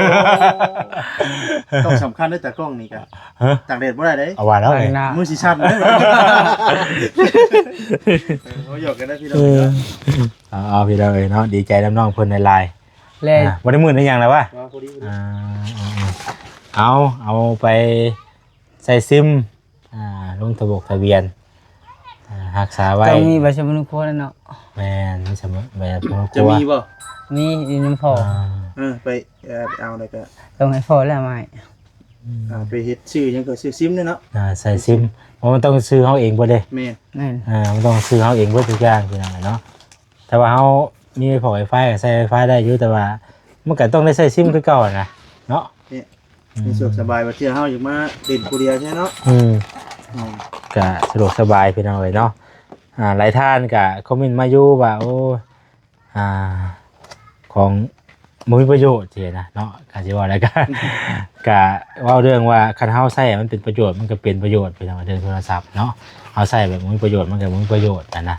ຕ້ອງສຳຄັນເດ້ຕາກ້ອງນີ້ກະ ຮະ? ຕາກແດດບໍ່ໄດ້ເດ້ ເອົາວ່າແລ້ວ ມືຊິສັ່ນເດ້ ເອີ ບໍ່ຢອກກັນໄດ້ພີ່ນ້ອງ ເອີ ເນາະ ເອົາ ເອົາ ພີ່ນ້ອງເອີຍເນາະ ດີໃຈນຳນ້ອງເພິ່ນຫຼາຍໆ ແລະ ອ່າ ບໍ່ໄດ້ມື່ນໄດ້ຫຍັງແລ້ວວະ ບໍ່ ພໍດີ ອ່າ ເອົາ ເອົາໄປ ໃສ່ຊິມ ອ່າ ລົງທະບົກທະບຽນ ອ່າ ຮັກສາໄວ້ ຕ້ອງມີໃບສຳມະໂນຄົວແລ້ວເນາະ ແມ່ນ ມີສຳມະ ໃບສຳມະໂນຄົວ ຈະມີບໍ່? ມີຢູ່ນຳພໍ່ ອ່າ ເອີ ໄປ ເອີ ເອົາແລ້ວກໍ ຕ້ອງໃຫ້ພໍ່ແລ້ວມາໃຫ້ ອືມ ອ່າ ໄປເຮັດຊື່ຫຍັງກໍຊື່ຊິມເນາະ ອ່າ ໃສ່ຊິມ ເພາະມັນຕ້ອງຊື່ເຮົາເອງເບິດເດ້ ແມ່ນ ແມ່ນ ອ່າ ມັນຕ້ອງຊື່ເຮົາເອງເບິດທຸກຢ່າງ ພີ່ນ້ອງເນາະ. ແຕ່ວ່າເຮົາມີໄວຟາຍ ໄວຟາຍກໍໃຊ້ໄວຟາຍໄດ້ຢູ່ ແຕ່ວ່າມັນກໍຕ້ອງໄດ້ໃຊ້ຊິມຄືເກົ່າຫັ້ນນະເນາະ ນີ້ ອືມ ສະດວກສະບາຍ ບາງເທື່ອເຮົາຢາກມາຫຼິ້ນຜູ້ດຽວແທ້ເນາະ ອືມ ອືມ ກໍສະດວກສະບາຍພີ່ນ້ອງເອີຍເນາະ ອ່າ ຫຼາຍທ່ານກໍຄອມເມັນມາຢູ່ວ່າ ໂອ້ ອ່າ ຂອງ ບໍ່ມີປະໂຫຍດຊີ້ນະເນາະ ຄັນຊິເວົ້າແລ້ວກະ ກະເວົ້າເລື່ອງວ່າ ຄັນເຮົາໃຊ້ໃຫ້ມັນເປັນປະໂຫຍດ ມັນກະເປັນປະໂຫຍດ ພີ່ນ້ອງ ເລື່ອງໂທລະສັບເນາະ. ເຮົາໃຊ້ແບບບໍ່ມີປະໂຫຍດ ມັນກະບໍ່ມີປະໂຫຍດຫັ້ນນະ.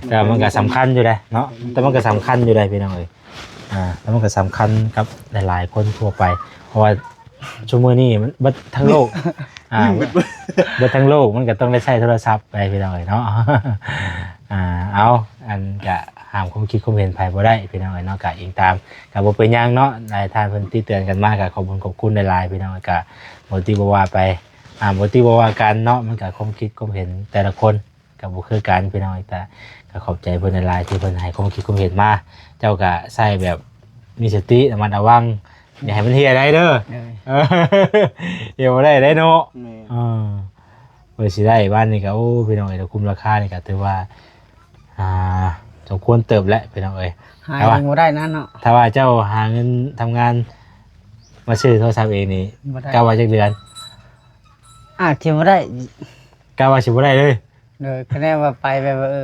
ແຕ່ວ່າມັນກະສຳຄັນຢູ່ເດ້ເນາະ ແຕ່ມັນກະສຳຄັນຢູ່ເດ້ພີ່ນ້ອງເອີຍ. ອ່າ ແຕ່ມັນກະສຳຄັນກັບຫຼາຍໆຄົນທົ່ວໄປ ເພາະວ່າຊຸມມື້ນີ້ມັນເບິດທັງໂລກ ອ່າ ເບິດທັງໂລກມັນກະຕ້ອງໄດ້ໃຊ້ໂທລະສັບໄປພີ່ນ້ອງເອີຍເນາະ. ອ່າ ເອົາ ອັນກະຫ້າມຄວາມຄິດຄວາມເຫັນໃຜບໍ່ໄດ້ພີ່ນ້ອງເອີຍເນາະ ກະອີງຕາມ ກະບໍ່ເປັນຫຍັງເນາະ. ຫຼາຍທ່ານເພິ່ນຕິເຕືອນກັນມາ ກະຂອບຄຸນຂອບຄຸນຫຼາຍໆພີ່ນ້ອງ ກະບໍ່ຕິບໍ່ວ່າໄປ ອ່າ ບໍ່ຕິບໍ່ວ່າກັນເນາະ. ມັນກະຄວາມຄິດຄວາມເຫັນແຕ່ລະຄົນ ກໍບໍ່ຄືກັນພີ່ນ້ອງ ແຕ່ກໍຂອບໃຈເພິ່ນຫຼາຍໆ ທີ່ເພິ່ນໃຫ້ຄວາມຄິດຄວາມເຫັນມາ. ເຈົ້າກໍໃຊ້ແບບມີສະຕິ ລະມັດລະວັງ ຢ່າໃຫ້ມັນເຫຍໄດ້ເດີ. ໂດຍ ເອີ ເຫຍບໍ່ໄດ້ເດ້ເນາະ. ແມ່ນ ເອີ ເພື່ອຊິໄດ້ບ້ານນີ້ກໍ ໂອ້ ພີ່ນ້ອງເອີຍ ຄຸ້ມລາຄານີ້ກໍຖືວ່າ ອ່າ ສົມຄວນເຕີບແຫຼະພີ່ນ້ອງເອີຍ. ຫາ ແຕ່ວ່າຍັງບໍ່ໄດ້ນັ້ນເນາະ ຖ້າວ່າເຈົ້າຫາເງິນທຳງານມາຊື້ໂທລະສັບເອງນີ້ ບໍ່ໄດ້ ກະວ່າຈັກເດືອນ? ອາດຊິບໍ່ໄດ້ ກະວ່າຊິບໍ່ໄດ້ເລີຍ. ໂດຍ ຄະແນນວ່າໄປແບບວ່າ ເອີ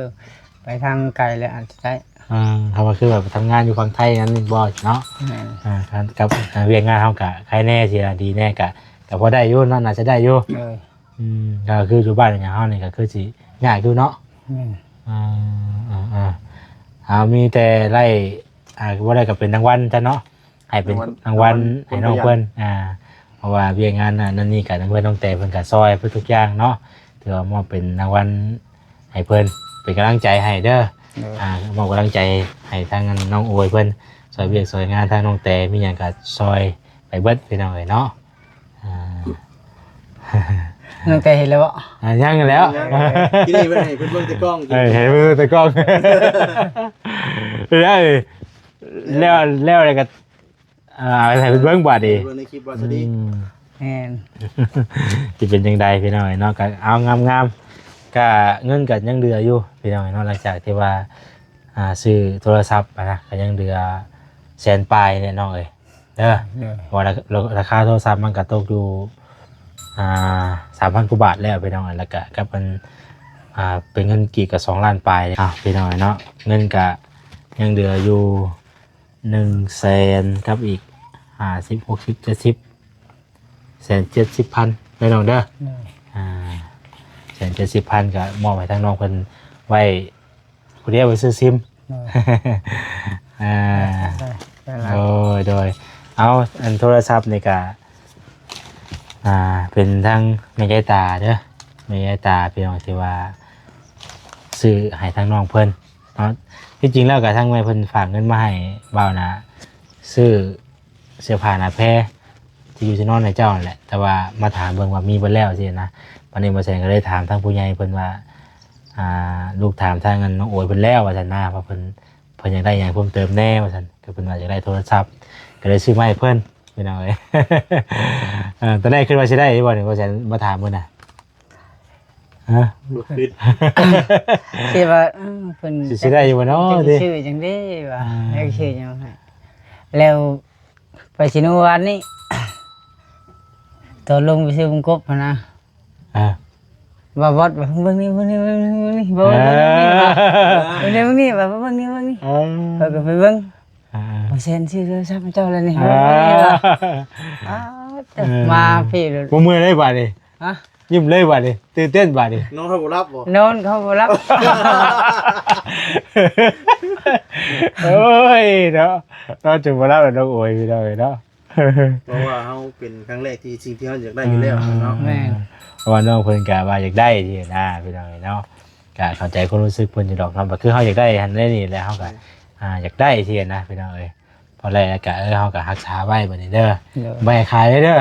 ໄປທາງໄກແລ້ວອາດຈະໄດ້. ອ່າ ເຮົາວ່າຄືແບບໄປທຳງານຢູ່ຝັ່ງໄທນັ້ນບໍ່ເນາະ. ແມ່ນ ອ່າ ກັບ ອ່າ ວຽກງານເຮົາກະໄຄແດ່ ຊິວ່າດີແດ່ກະ ກະພໍໄດ້ຢູ່ເນາະ ໜ້າຈະໄດ້ຢູ່. ໂດຍ ອືມ ກໍຄືຢູ່ບ້ານຫຍັງເຮົານີ້ກໍຄືຊິຍາກຢູ່ເນາະ. ແມ່ນ ອ່າ ອ່າ ເອົາ ມີແຕ່ໄລ່ ອ່າ ບໍ່ໄດ້ກໍເປັນລາງວັນຊະເນາະ. ໃຫ້ເປັນລາງວັນ ລາງວັນໃຫ້ນ້ອງເພິ່ນ ອ່າ ເພາະວ່າວຽກງານນັ້ນນີ້ກໍນຳເພິ່ນ ນ້ອງແຕເພິ່ນກໍຊ່ອຍເພິ່ນທຸກຢ່າງເນາະ ຖືວ່າມອບເປັນລາງວັນໃຫ້ເພິ່ນ ເປັນກຳລັງໃຈໃຫ້ເດີ. ໂດຍ ອ່າ ມອບກຳລັງໃຈໃຫ້ທາງນ້ອງໂອຍເພິ່ນ ຊ່ອຍວຽກຊ່ອຍງານ ທາງນ້ອງແຕມີຫຍັງກໍຊ່ອຍໄປເບິດພີ່ນ້ອງເອີຍເນາະ. ອ່າ ນ້ອງແຕເຫັນແລ້ວບໍ່? ອ່າ ຍັງແລ້ວ ຍັງ ກິນນີ້ເພິ່ນໃຫ້ເພິ່ນເບິ່ງແຕ່ກ້ອງ ເອີ ໃຫ້ເບິ່ງແຕ່ກ້ອງ ເອີ ແລ້ວ ແລ້ວ ແລ້ວກໍ ອ່າ ໃຫ້ເພິ່ນເບິ່ງບາດນີ້ ເບິ່ງໃນຄລິບວ່າຊິດີ. ອືມ ແມ່ນ ຊິເປັນຈັ່ງໃດພີ່ນ້ອງເອີຍເນາະ. ກໍເອົາງາມໆ ກໍເງິນກໍຍັງເຫຼືອຢູ່ພີ່ນ້ອງເອີຍເນາະ ຫຼັງຈາກທີ່ວ່າ ອ່າ ຊື້ໂທລະສັບຫັ້ນນະ ກໍຍັງເຫຼືອແສນປາຍແຫຼະນ້ອງເອີຍເດີ. ໂດຍ ເພາະວ່າລາ ລາ ລາຄາໂທລະສັບມັນກໍຕົກຢູ່ ອ່າ ສາມພັນກວ່າບາດແລ້ວພີ່ນ້ອງເອີຍ ແລ້ວກໍກັບມັນ ອ່າ ເປັນເງິນກີບກໍສອງລ້ານປາຍ. ເອົາ ພີ່ນ້ອງເອີຍເນາະ ເງິນກໍຍັງເຫຼືອຢູ່ ໜຶ່ງແສນກັບອີກຫ້າສິບ ຫົກສິບ ເຈັດສິບ ແສນເຈັດສິບພັນເດີນ້ອງເດີ. ໂດຍ ອ່າ ແສນເຈັດສິບພັນກໍມອບໃຫ້ທາງນ້ອງເພິ່ນໄວ້ຜູ້ດຽວໄປຊື້ຊິມ. ໂດຍ ອ່າ ໂດຍ ໂດຍ ໂດຍ ເອົາ ອັນໂທລະສັບນີ້ກໍ ອ່າ ເປັນທາງແມ່ຍາຍຕາເດີ ແມ່ຍາຍຕາ ພີ່ນ້ອງ ທີ່ວ່າຊື້ໃຫ້ທາງນ້ອງເພິ່ນເນາະ. ທີ່ຈິງແລ້ວກໍທາງແມ່ເພິ່ນຝາກເງິນມາໃຫ້ບ່າວນະ ຊື້ເສື້ອຜ້າໜ້າແພທີ່ຢູ່ທີ່ນອນໃຫ້ເຈົ້າຫັ້ນແຫຼະ ແຕ່ວ່າມາຖາມເບິ່ງວ່າມີເບິດແລ້ວຊີ້ນະ. ບັດນີ້ບ່າວແສນກໍເລີຍຖາມທາງຜູ້ໃຫຍ່ເພິ່ນວ່າ ອ່າ ລູກຖາມທາງອັນນ້ອງໂອຍເພິ່ນແລ້ວວ່າຊັ້ນນະ ວ່າເພິ່ນ ເພິ່ນຢາກໄດ້ຫຍັງເພີ່ມເຕີມແດ່ວ່າຊັ້ນ ກໍເພິ່ນວ່າຢາກໄດ້ໂທລະສັບ ກໍເລີຍຊື້ມາໃຫ້ເພິ່ນ ພີ່ນ້ອງເອີຍ. ເອີ ຕອນແລກຄິດວ່າຊິໄດ້ບໍ່ນີ້ ວ່າຊິມາຖາມເພິ່ນນະ? ຮະ? ບໍ່ຄິດ ຄິດວ່າ ເອີ ເພິ່ນຊິ ຊິໄດ້ຢູ່ບໍ່ເນາະ ຊິຊື້ຫຍັງເດ້ວ່າ ອ່າ ຢາກຊື້ຫຍັງໃຫ້ ແລ້ວໄປຊິໂນວານນີ້ ຕອນລົງໄປຊື້ບັງກົບຫັ້ນນະ ອ່າ ວ່າບອດ ເບິ່ງນີ້ ເບິ່ງນີ້ ເບິ່ງນີ້ ເບິ່ງນີ້ ບໍ່ ເອີ ເບິ່ງນີ້ ເບິ່ງນີ້ ວ່າເບິ່ງນີ້ ເບິ່ງນີ້ ເອີ ຂ້ອຍກໍໄປເບິ່ງ ອ່າ ບໍ່ແຊນຊື້ໂທລະສັບໃຫ້ເຈົ້າແລ້ວນີ້ ອ່າ ເບິ່ງນີ້ວ່າ ເອີ ມາພີ້ໂລດ ບໍ່ເມື່ອຍເລີຍບາດນີ້ ຮະ? ຍິ້ມເລີຍບາດນີ້ ຕື່ນເຕັ້ນບາດນີ້ ນອນກໍບໍ່ຫຼັບບໍ່? ນອນກໍບໍ່ຫຼັບ ໂອ້ຍເນາະ ນອນຈົນບໍ່ຫຼັບແລ້ວນ້ອງໂອຍ ພີ່ນ້ອງເອີຍເນາະ. ເພາະວ່າເຮົາເປັນຄັ້ງແລກທີ່ສິ່ງທີ່ເຮົາຢາກໄດ້ຢູ່ແລ້ວເນາະ ແມ່ນ ເພາະວ່ານ້ອງເພິ່ນກະວ່າຢາກໄດ້ຊີ້ນະ ພີ່ນ້ອງເອີຍເນາະ ກະເຂົ້າໃຈຄວາມຮູ້ສຶກເພິ່ນຢູ່ດອກເນາະ ກໍຄືເຮົາຢາກໄດ້ຫັ້ນໄດ້ນີ້ແຫຼະ ເຮົາກະ ອ່າ ຢາກໄດ້ຊີ້ນະ ພີ່ນ້ອງເອີຍ ພໍໄດ້ແລ້ວກະ ເອີ ເຮົາກະຮັກສາໄວ້ບັດນີ້ເດີ ບໍ່ໃຫ້ຂາຍເດີ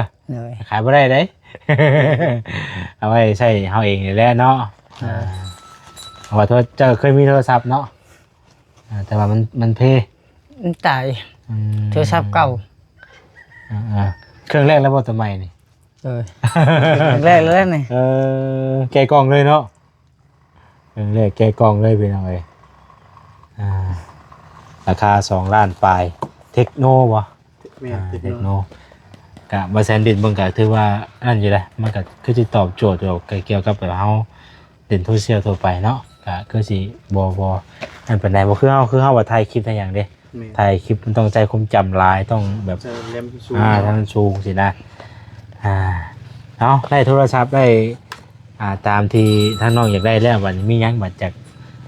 ຂາຍບໍ່ໄດ້ເດ້ ເອົາໄວ້ໃຊ້ເຮົາເອງນີ້ແຫຼະເນາະ ເອີ ອ່າ ເພາະວ່າໂທ ເຈົ້າເຄີຍມີໂທລະສັບເນາະ ອ່າ ແຕ່ວ່າມັນ ມັນເພ ມັນຕາຍ ອືມ ໂທລະສັບເກົ່າ ອ່າໆ ເຄື່ອງແລກແລ້ວບໍ່ ຕົວໃໝ່ນີ້? ເອີ ເຄື່ອງແລກເລີຍນີ້ ເອີ ແກະກ່ອງເລີຍເນາະ ເຄິ່ງແລກແກະກ່ອງເລີຍພີ່ນ້ອງເອີຍ ອ່າ ລາຄາສອງລ້ານປາຍ ເທັກໂນບໍ່? ແມ່ນ ອ່າ ເທັກໂນ ເທັກໂນ ກະບໍ່ແຊນດິດເບິ່ງກະຖືວ່ານັ້ນຢູ່ເດ້ ມັນກະຄືຊິຕອບໂຈດຢູ່ ກະກ່ຽວກັບແບບເຮົາຫຼິ້ນໂຊຊຽວທົ່ວໄປເນາະ ກະຄືຊິບໍ່ ບໍ່ນັ້ນປານໃດ ບໍ່ຄືເຮົາ ຄືເຮົາວ່າຖ່າຍຄລິບຖ່າຍຫຍັງເດ້ ແມ່ນ ຖ່າຍຄລິບມັນຕ້ອງໃຊ້ຄວາມຈຳຫຼາຍ ຕ້ອງແບບ ໃຊ້ແຣມສູງ ອ່າ ເນາະ ແຣມມັນສູງຊີ້ນະ. ອ່າ ເອົາ ໄດ້ໂທລະສັບ ໄດ້ ອ່າ ຕາມທີ່ທາງນ້ອງຢາກໄດ້ແລ້ວ. ບັດນີ້ມີຫຍັງ ບັດຈາກ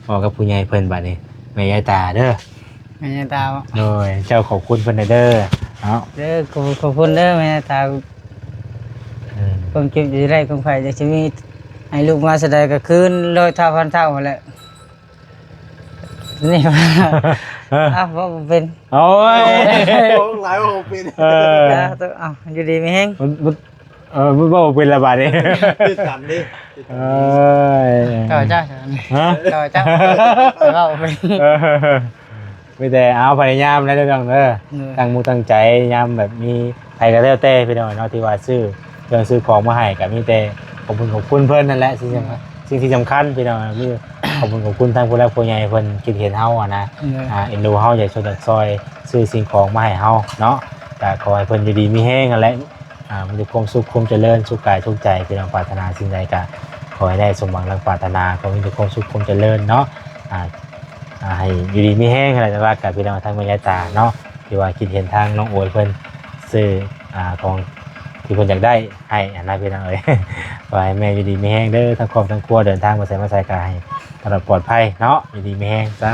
ເວົ້າກັບຜູ້ໃຫຍ່ເພິ່ນ ບັດນີ້ ແມ່ຍາຍຕາເດີ ແມ່ຍາຍຕາບໍ? ໂດຍ ເຈົ້າຂອບຄຸນເພິ່ນແດ່ເດີເນາະ. ເດີ ຂອບ ຂອບຄຸນເດີແມ່ຍາຍຕາ. ອືມ ຄວາມເຈັບຈະໄດ້ ຄວາມໄຂ້ຈະມີ ໃຫ້ລູກມາສະໃດກໍຄືນຮ້ອຍເທົ່າພັນເທົ່າຫັ້ນແຫຼະ. ນີ້ ເອີ ອ້າວ ເວົ້າບໍ່ເປັນ ໂອ້ຍ ເວົ້າຫຼາຍ ເວົ້າບໍ່ເປັນ ເອີ ເອົາ ຢູ່ດີມີແຮງ ມັນ ມັນ ເອີ ມັນເວົ້າບໍ່ເປັນລະບາດນີ້ ຕິດກັນເດ້ ຕິດກັນ ເອີຍ ເຈົ້າ ເຈົ້າ ຮະ ເຈົ້າ ເຈົ້າ ເວົ້າບໍ່ເປັນ ເອີ ມີແຕ່ເອົາພະຍາຍາມແລ້ວເດີນ້ອງເດີ ໂດຍ ຕັ້ງມຸກຕັ້ງໃຈ ຍາມແບບມີໃຜກໍແລ້ວແຕ່ພີ່ນ້ອງເນາະ ທີ່ວ່າຊື້ເຄື່ອງຊື້ຂອງມາໃຫ້ ກໍມີແຕ່ຂອບຄຸນຂອບຄຸນເພິ່ນນັ້ນແຫຼະ ສິ່ງ ໂດຍ ສຳຄັນ ສິ່ງທີ່ສຳຄັນພີ່ນ້ອງ ມີຂອບຄຸນຂອບຄຸນທາງຜູ້ຫຼັກຜູ້ໃຫຍ່ເພິ່ນຄິດເຫັນເຮົາຫັ້ນນະ ໂດຍ ອ່າ ເອັນດູເຮົາ ຢາກຊ່ວຍຢາກຊ່ອຍ ຊື້ສິ່ງຂອງມາໃຫ້ເຮົາເນາະ ກໍຂໍໃຫ້ເພິ່ນຢູ່ດີມີແຮງຫັ້ນແຫຼະ ອ່າ ມີແຕ່ຄວາມສຸກຄວາມຈະເລີນ ສຸກກາຍສຸກໃຈ ພີ່ນ້ອງປາດຖະໜາສິ່ງໃດກໍຂໍໃຫ້ໄດ້ສົມຫວັງດັ່ງປາດຖະໜາ ຂໍມີແຕ່ຄວາມສຸກຄວາມຈະເລີນເນາະ ອ່າ ອ່າ ໃຫ້ຢູ່ດີມີແຮງຫັ້ນແຫຼະ ຫຼັກໆກໍພີ່ນ້ອງທາງແມ່ຍາຍຕາເນາະ ທີ່ວ່າຄິດເຫັນທາງນ້ອງໂອຍເພິ່ນຊື້ ອ່າ ຂອງທີ່ເພິ່ນຢາກໄດ້ໃຫ້ຫັ້ນນະພີ່ນ້ອງເອີຍ ຂໍໃຫ້ແມ່ຢູ່ດີມີແຮງເດີ ທັງຄອບທັງຄົວ ເດີນທາງມາໃສມາໃສກໍໃຫ້ຕະຫຼອດປອດໄພເນາະ ຢູ່ດີມີແຮງ ສາ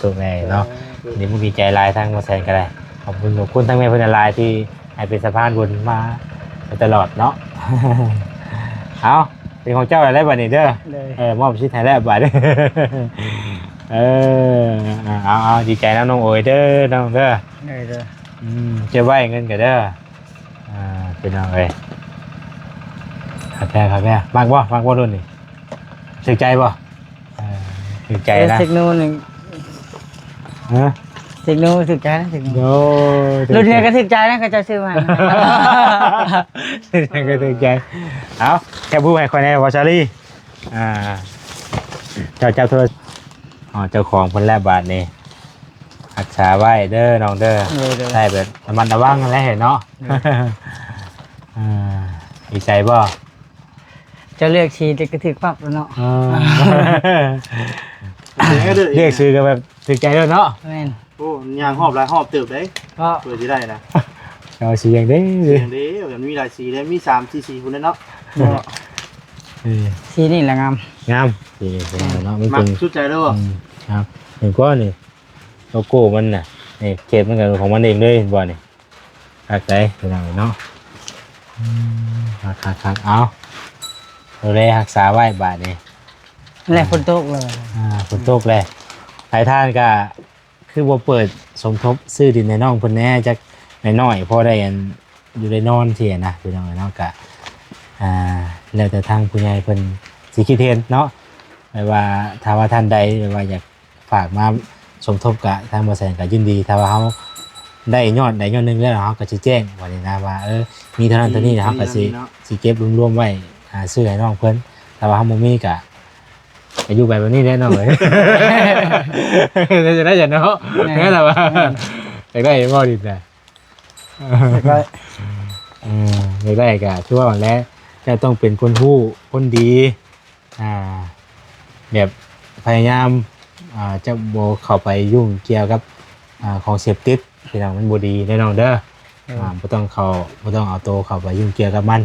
ທຸແມ່ເນາະ ສາທຸ ດີມຸກດີໃຈຫຼາຍ ທາງໝໍແສນກໍໄດ້ ຂອບຄຸນ ຂອບຄຸນທາງແມ່ເພິ່ນຫຼາຍໆ ທີ່ໃຫ້ເປັນສະພານບຸນມາໂດຍຕະຫຼອດເນາະ ເອົາ ເປັນຂອງເຈົ້າແລ້ວບັດນີ້ເດີ ໂດຍ ເອີ ມອບສິດໃຫ້ແລ້ວບັດນີ້ ເອີ ເອົາ ເອົາ ດີໃຈນຳນ້ອງໂອຍເດີ ນ້ອງເດີ ໂດຍ ໂດຍ ອືມ ເກັບໄວ້ເງິນກໍເດີ ອ່າ ພີ່ນ້ອງເອີຍ ຄັກແທ້ ຄັກແທ້ ມັກບໍ່ ມັກບໍ່ລຸ້ນນີ້ ຖືກໃຈບໍ່? ເອີ ຖືກໃຈນະ ເອີ ເຕັກໂນນີ້ ຮະ ເຕັກໂນຖືກໃຈນະ ເຕັກໂນ ໂອ້ຍ ລຸ້ນນີ້ກໍຖືກໃຈນະ ເຂົາເຈົ້າຊື້ມາ ລຸ້ນນີ້ກໍຖືກໃຈ ເອົາ ແຄບຮູ້ໃຫ້ຂ້ອຍແດ່ ວາຊາລີ ອ່າ ເຈົ້າ ເຈົ້າໂທລະ ອໍ ເຈົ້າຂອງເພິ່ນແລ້ວບາດນີ້ ຮັກສາໄວ້ເດີນ້ອງເດີ ໂດຍ ໂດຍ ໃຊ້ແບບລະມັດລະວັງຫັ້ນແຫຼະເນາະ ໂດຍ ອ່າ ດີໃຈບໍ່? ເຈົ້າເລືອກສີແຕ່ກໍຖືກປັບແລ້ວເນາະ ເອີ ເລືອກຊື່ກໍແບບຖືກໃຈແລ້ວເນາະ ແມ່ນ ໂອ້ ຍ່າງຮອບຫຼາຍຮອບເຕີບເດ້ ເພາະ ເພື່ອຊິໄດ້ນະ ເອົາສີຫຍັງເດ້ ສີຫຍັງເດ້ ມັນມີຫຼາຍສີເດ້ ມີສາມສີ່ສີພຸ້ນແຫຼະເນາະ ເນາະ ເອີ ສີນີ້ລະງາມ ງາມ ສີນີ້ເນາະ ມັນເປັນ ມັກສຸດໃຈເລີຍບໍ່? ອືມ ງາມ ເຫັນກວ່ານີ້ ໂລໂກ້ມັນນະ ນີ້ເຂດມັນກໍຂອງມັນເອງເລີຍ ເຫັນບໍ່ນີ້ ຄັກໃດພີ່ນ້ອງເນາະ ອືມ ຄັກໆໆ ເອົາ ດູແລຮັກສາໄວ້ບາດນີ້ ແລ້ວຝົນຕົກແລ້ວ ອ່າ ຝົນຕົກແລ້ວ ຫຼາຍທ່ານກໍຄືບໍ່ເປີດສົມທົບຊື້ດິນໃຫ້ນ້ອງເພິ່ນແດ່ຈັກໜ້ອຍໆ ພໍໄດ້ອັນ ຢູ່ໄດ້ນອນຊີ້ນະ ພີ່ນ້ອງເນາະ ກະ ອ່າ ແລ້ວແຕ່ທາງຜູ້ໃຫຍ່ເພິ່ນຊິຄິດເຫັນເນາະ ແບບວ່າຖ້າວ່າທ່ານໃດແບບວ່າຢາກຝາກມາສົມທົບກະ ທາງໝໍແສນກະຍິນດີ ຖ້າວ່າເຮົາໄດ້ຍອດໃດຍອດໜຶ່ງແລ້ວ ເຮົາກະຊິແຈ້ງວ່ານີ້ນະ ວ່າ ເອີ ມີເທົ່ານັ້ນເທົ່ານີ້ ເຮົາກະຊິ ມີເທົ່ານີ້ເນາະ ຊິເກັບລວມໆໄວ້ ອ່າ ຊື້ໃຫ້ນ້ອງເພິ່ນ ຖ້າວ່າເຮົາບໍ່ມີກະ ກະຢູ່ໄປແບບນີ້ແຫຼະນ້ອງເອີຍ ເຮັດຈັ່ງໃດຊັ້ນເນາະ ແມ່ນ ແມ່ນລະວ່າ ແມ່ນ ຢາກໄດ້ບໍ່ດິນນະ? ຢາກໄດ້ ເອີ ຢາກໄດ້ກະຄືວ່າຫັ້ນແຫຼະ ເຈົ້າຕ້ອງເປັນຄົນຮູ້ຄົນດີ ອ່າ ແບບພະຍາຍາມ ອ່າ ຈະບໍ່ເຂົ້າໄປຫຍຸ້ງກ່ຽວກັບ ອ່າ ຂອງເສບຕິດ ພີ່ນ້ອງ ມັນບໍ່ດີເດີນ້ອງເດີ ເອີ ອ່າ ບໍ່ຕ້ອງເຂົ້າ ບໍ່ຕ້ອງເອົາໂຕເຂົ້າໄປຫຍຸ້ງກ່ຽວກັບມັນ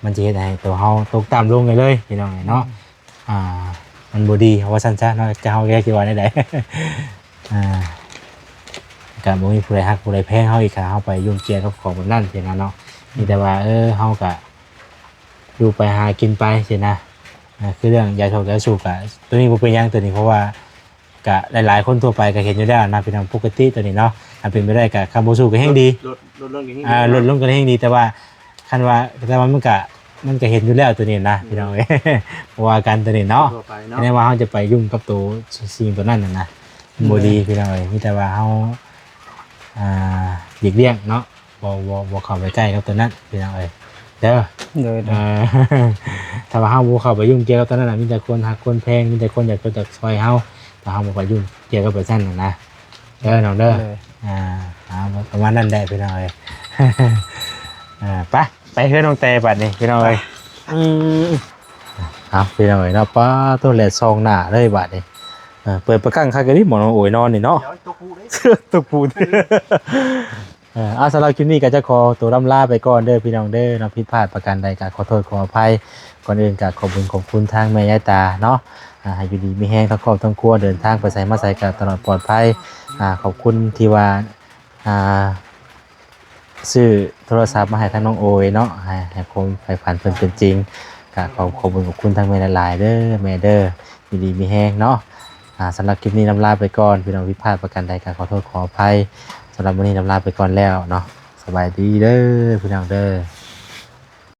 ມັນຈະເຮັດໃຫ້ໂຕເຮົາຕົກຕ່ຳລົງເລີຍ ພີ່ນ້ອງເອີຍເນາະ ອືມ ອ່າ ມັນບໍ່ດີ ເຮົາວ່າຊັ້ນຊະເນາະ ຈະ ເຮົາແກ້ຊິວ່າແນວໃດ ອ່າ ກະບໍ່ມີຜູ້ໃດຮັກຜູ້ໃດແພງເຮົາອີກ ຖ້າເຮົາໄປຫຍຸ້ງກ່ຽວກັບຂອງແບບນັ້ນຊີ້ນະເນາະ ອືມ ມີແຕ່ວ່າ ເອີ ເຮົາກະຢູ່ໄປຫາກິນໄປຊີ້ນະ ອ່າ ຄືເລື່ອງຢາຖອກຢາສູບກະ ໂຕນີ້ບໍ່ເປັນຫຍັງ ໂຕນີ້ ເພາະວ່າ ກະຫຼາຍໆຄົນທົ່ວໄປກະເຫັນຢູ່ແລ້ວນະ ເປັນເລື່ອງປົກກະຕິໂຕນີ້ເນາະ ຄັນເປັນໄປໄດ້ກະ ຄັນບໍ່ສູບກະແຮງດີ ລົດ ລົດລົງກະແຮງດີ ອ່າ ລົດລົງກະແຮງດີ ແຕ່ວ່າຄັນວ່າ ແຕ່ວ່າມັນກະ ມັນກະເຫັນຢູ່ແລ້ວໂຕນີ້ນະ ອືມ ພີ່ນ້ອງເອີຍ ບໍ່ວ່າກັນໂຕນີ້ເນາະ ທົ່ວໄປເນາະ ແຕ່ວ່າເຮົາຈະໄປຫຍຸ້ງກັບໂຕສິ່ງໂຕນັ້ນນະ ອືມ ບໍ່ດີ ພີ່ນ້ອງເອີຍ ມີແຕ່ວ່າເຮົາ ອ່າ ຫຼີກລ້ຽງເນາະ ບໍ່ ບໍ່ ບໍ່ເຂົ້າໄປໃກ້ກັບໂຕນັ້ນ ພີ່ນ້ອງເອີຍ ເດີ ໂດຍ ໂດຍ ເອີ ຖ້າວ່າເຮົາບໍ່ເຂົ້າໄປຫຍຸ້ງກ່ຽວກັບໂຕນັ້ນນະ ມີແຕ່ຄົນຮັກຄົນແພງ ມີແຕ່ຄົນຢາກຊ່ວຍຢາກຊ່ອຍເຮົາ ຖ້າເຮົາບໍ່ໄປຫຍຸ້ງກ່ຽວກັບໂຕນັ້ນນະ ເດີ ນ້ອງເດີ ໂດຍ ອ່າ ປະມານນັ້ນແຫຼະ ພີ່ນ້ອງເອີຍ ອ່າ ໄປ ໄປເຮືອນນ້ອງແຕບາດນີ້ ພີ່ນ້ອງເອີຍ ອືມ ເອົາ ພີ່ນ້ອງເອີຍເນາະ ປາໂຕ ແລະ ສ່ອງໜ້າເລີຍບາດນີ້ ອ່າ ເປີດປະກັງຄັກອີ່ຫຼີໝໍນ້ອງໂອຍນອນນີ້ເນາະ ດຽວຕົກຜູ້ເດ້ ຕົກຜູ້ ເອີ ເອົາ ສຳລັບຄລິບນີ້ກໍຈະຂໍຕົວລ່ຳລາໄປກ່ອນເດີພີ່ນ້ອງເດີເນາະ ຜິດພາດປະການໃດກໍຂໍໂທດຂໍອະໄພ ກ່ອນອື່ນກໍຂອບບຸນຂອບຄຸນທາງແມ່ຍາຍຕາເນາະ ອ່າ ໃຫ້ຢູ່ດີມີແຮງທັງຄອບທັງຄົວ ເດີນທາງໄປໃສມາໃສກໍຕະຫຼອດປອດໄພ ອ່າ ຂອບຄຸນທີ່ວ່າ ອ່າ ຊື້ໂທລະສັບມາໃຫ້ທາງນ້ອງໂອຍເນາະ ໃຫ້ ໃຫ້ຄວາມໃຝ່ຝັນເພິ່ນເປັນຈິງ ກະຂໍຂອບຄຸນຂອບຄຸນທາງແມ່ຫຼາຍໆເດີແມ່ເດີ ຢູ່ດີມີແຮງເນາະ ອ່າ ສຳລັບຄລິບນີ້ລ່ຳລາໄປກ່ອນ ພີ່ນ້ອງຜິດພາດປະການໃດກະຂໍໂທດຂໍອະໄພ ສຳລັບມື້ນີ້ລ່ຳລາໄປກ່ອນແລ້ວເນາະ ສະບາຍດີເດີພີ່ນ້ອງເດີ.